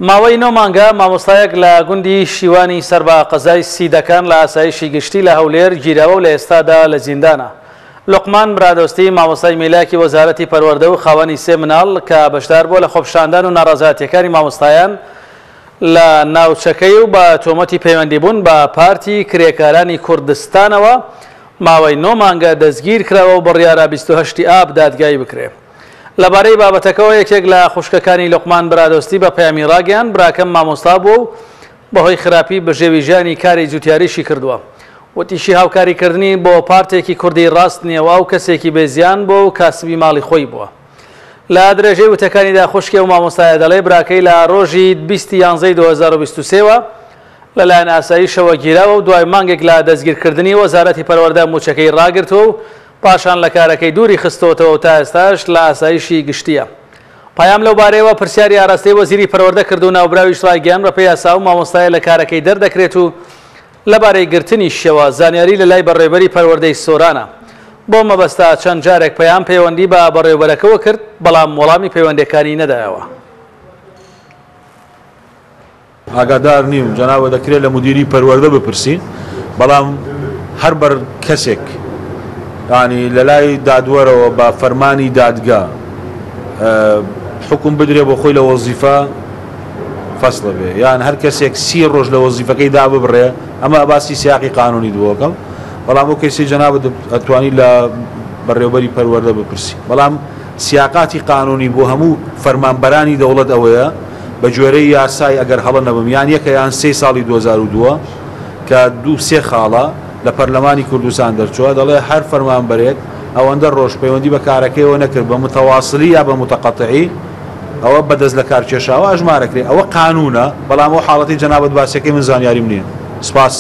ماوەی نۆ مانگە مامۆستایەک لە گوندی شیوانی سەر بە قەزای سیدەکان لە ئاسایشی گشتی لە هەولێر گیراوە و لە ئێستادا لە زیندانە. لوقمان برادۆستی مامۆستای میلاکی وەزارەتی پەروەردە و خاوەنی سێ مناڵ کە بەشدار بووە لە خۆپیشاندان و ناڕەزایەتیەکانی مامۆستایان لە ناوچەکەی و بە تۆمەتی پەیوەندیبوون بە پارتی کرێکارانی کوردستانەوە ماوەی نۆ مانگە دەستگیرکراوە و بڕیارە 28 ئاب دادگایی بکرێ. لەبارەی بابەتەکەوە یەکێک لە خوشکەکانی لوقمان برادۆستی بە پەیامی ڕاگەیاند، براکەم مامۆستا بووە و بەهۆی خراپی بژێوی ژیانی کاری جوتیاریشی کردووە. وتیشی هاوکاریکردنی بۆ پارتێکی کوردی ڕاست نییە و ئەو کەسێکی بێ زیان بووە و کاسبی ماڵی خۆی بووە. لە درێژەی وتەکانیدا خوشکی ئەو مامۆستایە دەڵێ براکەی لە ڕۆژی 20 یانزەی 2023 وە لەلایەن ئاسایشەوە گیراوە و دوای مانگێک لە دەستگیرکردنی وەزارەتی پەروەردە مووچەکەی ڕاگرتووە و پاشان لە کارەکەی دووری خستۆتەوە و تا ئێستاش لە ئاسایشی گشتییە. پەیام لەو بارەیەوە پرسیاری ئاراستەی وەزیری پەروەردە کرد و ناوبراویش ڕایگەیاند بەپێی یاسا ئەو مامۆستایە لە کارەکەی دەردەکرێت و لەبارەی گرتنیشیەوە زانیاری لەلای بەڕێوەبەری پەروەردەی سۆرانە. بەو مەبەستە چەند جارێک پەیام پەیوەندی بە بەڕێوەبەرەکەوە کرد، بەڵام وەڵامی پەیوەندییەکانی نەدایەوە. ئاگادار نیم جەنابت دەکرێت لە مدیری پەروەردە بپرسین بەڵام هەر بەر کەسێک ینی لە لای دادوەرەوە بە فەرمانی دادگا حکوم بدرێ بۆ خۆی لە وەزیفە فەسڵە بێ یان هەر کەسێک سی ڕۆژ لە وەزیفەکەی داببڕێ ئەمە باسی سیاقی قانونی دووەکەم بەڵام ئەو کەیسی جەنابت ئەتوانی لە بەڕێوبەری پەروەردە بپرسی بەڵام سیاقاتی قانونی بۆ هەموو فەرمانبەرانی دەوڵەت ئەوەیە بە گوێرەی یاسای ئەگەر هەڵە نەبم یان یەکە یان سێی ساڵی 2002 کە دوو سێ خاڵە لە پەرلەمانی کوردستان دەرچووە دەڵێ هەر فەرمانبەرێک ئەوەندە ڕۆژ پەیوەندی بە کارەکەیەوە نەکرد بە متواصلی یا بە متقطعی ئەوە بە دەست لە کار کێشاوە ئەژمارەکرێ ئەوە قانونە بەڵام ئەو حاڵەتی جەنابت باسیەکەی من زانیاریم نییە سپاس.